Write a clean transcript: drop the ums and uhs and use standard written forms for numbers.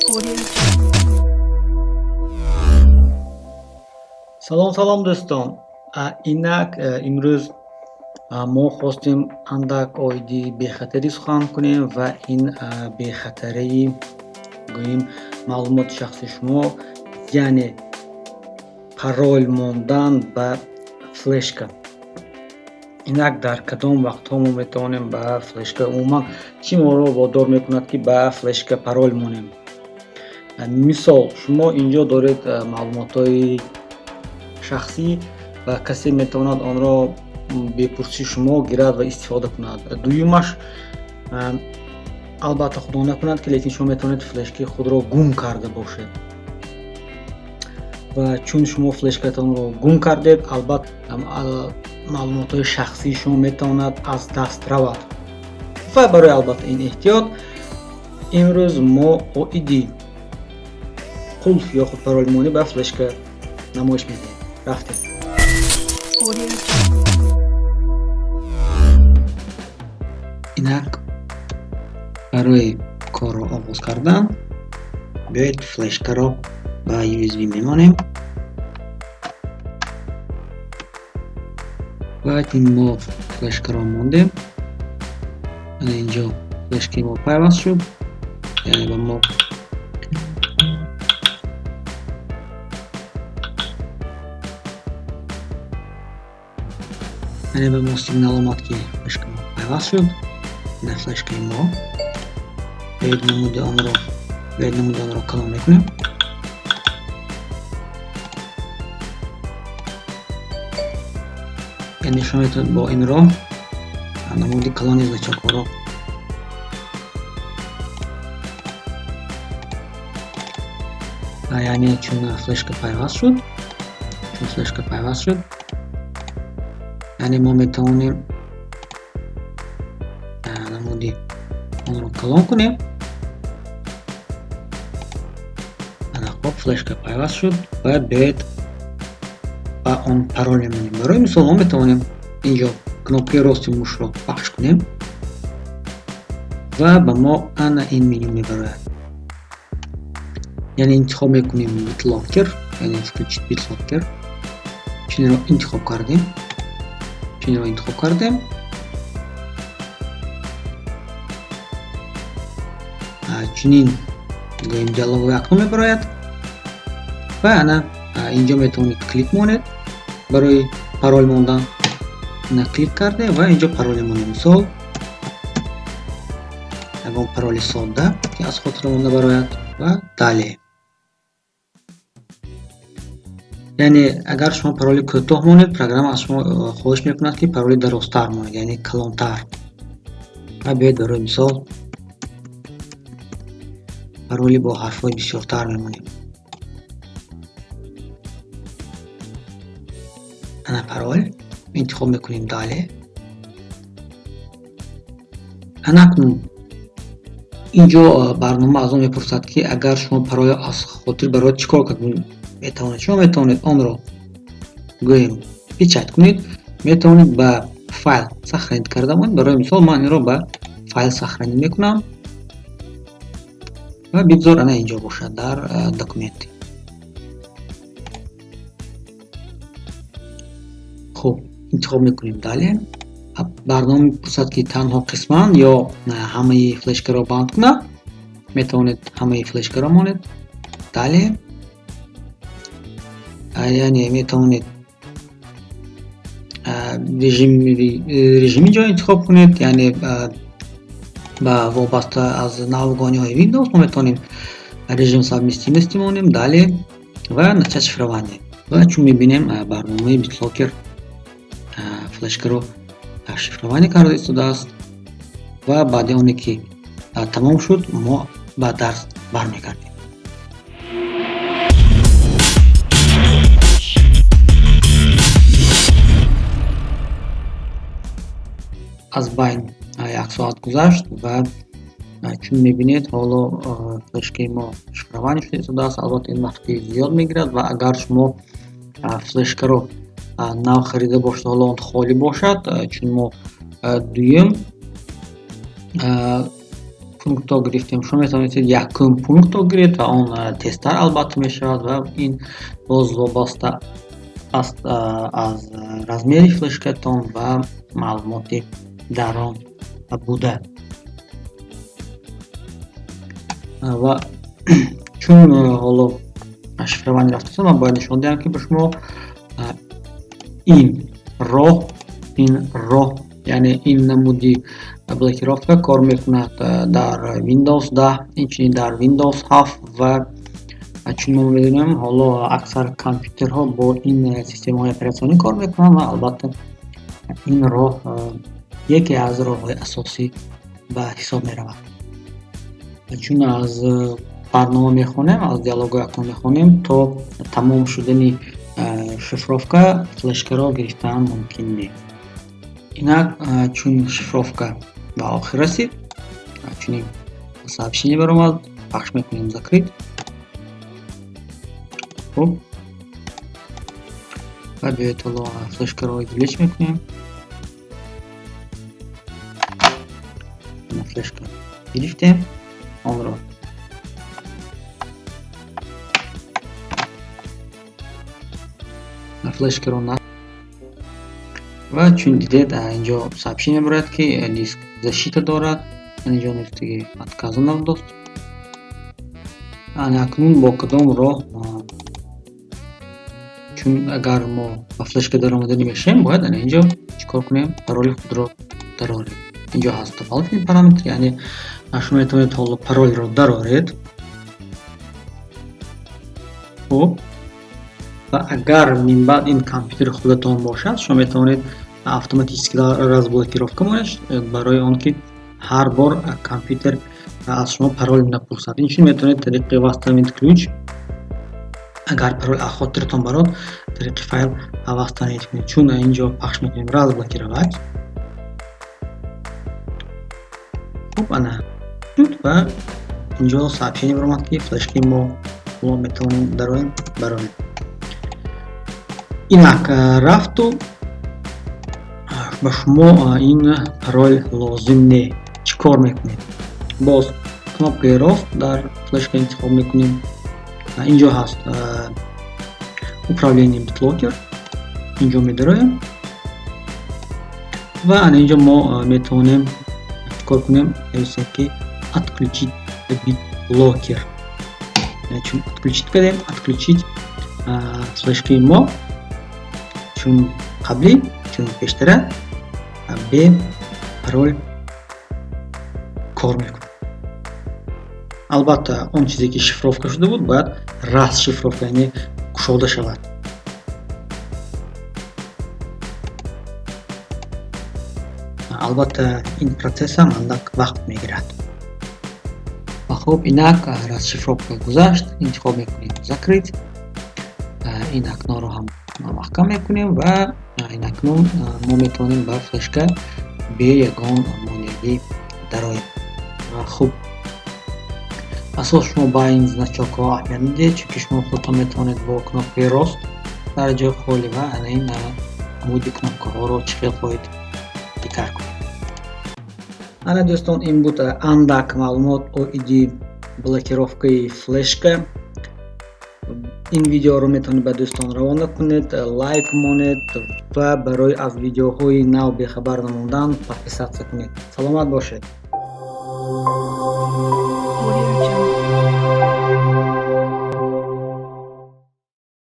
Audio Jungle. Салом, салом, дӯстон. Инак имрӯз мо хостем андак оиди бехатарӣ сухан кунем ва ин бехатарии, гӯем, маълумоти шахсии шумо, яъне парол мондан ба флешка. Инак, дар кадом вақтҳо мо метавонем ба флешка, умуман чӣ моро водор мекунад, ки ба флешка парол монем? Мисол, шумо инҷо доред маълумотҳои шахсӣ ва касе метавонад онро бепурсиши шумо гирад ва истифода кунад. Дуюмаш, албатта, худо накунад ки, лекин шумо метавонед флешкаи худро гум карда бошед ва чун шумо флешкатонро гум кардед, албатта, маълумотҳои шахсии шумо метавонад аз даст равад. Ва барои, албатта, ин эҳтиёт имрӯз мо оиди қулф ё худ паролмонӣ ба флешка намоиш медиҳем. Рафтем. Audio Jungle. Инак, барои корро оғоз кардан биёед, флешкаро ба USB мемонем ва ин мо флешкаро мондем. Ана, инҷо флешкаи мо пайваст шуд, яъне ба мо сигнал омад, ки флешка мо пайваст шуд. Ина флешкаи мо. Биёед, намуди онро калон мекунем. Яъне шумо метавонед бо ин роҳ намуди калони значокҳоро яъне чун флешка пайваст шуд, яъне мо метавонем намуди онро калон кунем. Ана, хоб, флешка пайваст шуд ва биёед, ба он парол мемонем. Барои мисол, мо метавонем инҷо кнопкаи рости мушро пахш кунем ва ба мо ана ин меню мебарояд. Яъне интихоб мекунем BitLocker, яъне включить BitLocker. Чунинро интихоб кардем. Чунин, гӯем, диалоговое окно мебарояд ва ана инҷо метавонед клик монед барои парол мондан. Ана, клик кардем ва инҷо пароле монем. Мисол, ягон пароли содда, ки аз хотирамон набарояд, ва далее. Яъне агар шумо пароли кӯтоҳ монед, программа аз шумо хоҳиш мекунад, ки пароли дарозтар монед, яъне калонтар. Ва биёед, барои мисол, пароли бо ҳарфҳои бисёртар мемонем. Ана, парол интихоб мекунем, далее. Ана, акнун инҷо барнома аз он мепурсад, ки агар шумо паролро аз хотир барояд, чӣ кор кард метавонед? Шумо метавонед онро, гӯем, печать кунед, метавонед ба файл сохранить карда монед. Барои мисол, ман инро ба файл сохранить мекунам ва бигзор ана инҷо бошад, дар документы. Хуб, интихоб мекунем далее. Барнома мепурсад, ки танҳо қисман ё ҳамаи флешкаро банд кунад. Метавонед ҳамаи флешкаро монед, далее. Яъне метавонед режими ҷо интихоб кунед, яъне ба вобаста аз навгониҳои Windows мо метавонем режим совместимости монем, далее ва начать шифрование. Ва чун мебинем, барномаи BitLocker флешкаро шифрование карда истодааст ва баъди оне ки тамом шуд, мо ба дарс бармегардем. Аз байн як соат гузашт ва чун мебинед, ҳоло флешкаи мо шифрование шуда истодааст. Албатта, ин вақти зиёд мегирад ва агар шумо флешкаро нав харида бошед, ҳоло он холӣ бошад, чун мо дуюм Пунктҳо гирифтем, шумо метавонед якум пунктро гиред ва он тезтар албатта мешавад ва ин боз вобаста аст аз размери флешкатон ва маълумоти дар он буда. Ва чун ҳоло шифрование рафтааст, ман бояд нишон диҳам, ки ба шумо ин роҳ, яъне ин намуди блокировка кор мекунад дар Windows 10, инчунин дар Windows 7. Ва чун мо медонем, ҳоло аксар компютерҳо бо ин системаҳои оператсионӣ кор мекунанд ва албатта ин роҳ яке аз роҳҳои асосӣ ба ҳисоб меравад. Чун аз барнома мехонем, аз диалогҳои окно мехонем, то тамом шудани шифровка флешкаро гирифтан мумкин не. Инак, чун шифровка ба охир расид, чунин сообщение баромад, пахш мекунем «Закрыть». Хуб, ва биёед, ҳоло флешкаро извлечь мекунем. Флешка гирифтем, онро флешкаро ва чун дидед, инҷо сообщение мебарояд, ки диск защита дорад. Инҷо навиштаги «Отказано в доступ». Акнун бо кадом роҳ? Чун агар мо ба флешка даромада намешавем, бояд ана инҷо чӣ кор кунем? Пароли худро дарорем. Инҷо ҳаст дополнительный параметр, яъне шумо метавонед ҳоло паролро дароред. Хуб, ва агар минбаъд ин компютери худатон бошад, шумо метавонед автоматически разблокировка монед, барои он ки ҳар бор компютер аз шумо парол напурсад. Инчунин метавонед тариқи «Восстановить ключ», агар парол аз хотиратон барод, тариқи файл восстановить кунед. Чун инҷо пахш мекунем «Разблокировать». Хуб, ана шуд ва инҷо сообщение баромад, ки флешкаи мо метавонем дароем, бароем. Инак рафту ба шумо ин парол лозим не. Чӣ кор мекунед? Боз кнопкаи рост дар флешка интихоб мекунем. Инҷо ҳаст управление BitLocker, инҷо медароем ва ана инҷо мо метавонем чӣ кор кунем? Нависем, ки «Отключить BitLocker». Чун отключить кардем, отключить флешкаи мо чун қаблӣ, чун пештара бе парол кор мекунад. Албатта, он чизе ки шифровка шуда буд, бояд расшифровка, яъне кушода шавад. Албатта, ин процессам андак вақт мегирад. Хуб, инак расшифровка гузашт, интихоб мекунем «Закрыть». Ин окноро ҳам маҳкам мекунем ва ин акнун мо метавонем ба флешка бе ягон монеагӣ дароем. Хуб, асос шумо ба ин значокҳо аҳамият надиҳед, чунки шумо худтон метавонед бо кнопкаи рост дар ҷои холӣ ва ана ин намуди кнопкаҳоро чӣ хел хоҳед дигар кунед. Ана, дӯстон, ин буд андак маълумот оиди блокировкаи флешка. Ин видеоро метавонед ба дӯстон равона кунед, лайк монед ва барои аз видеоҳои нав бехабар намондан подписаться кунед. Саломат бошед.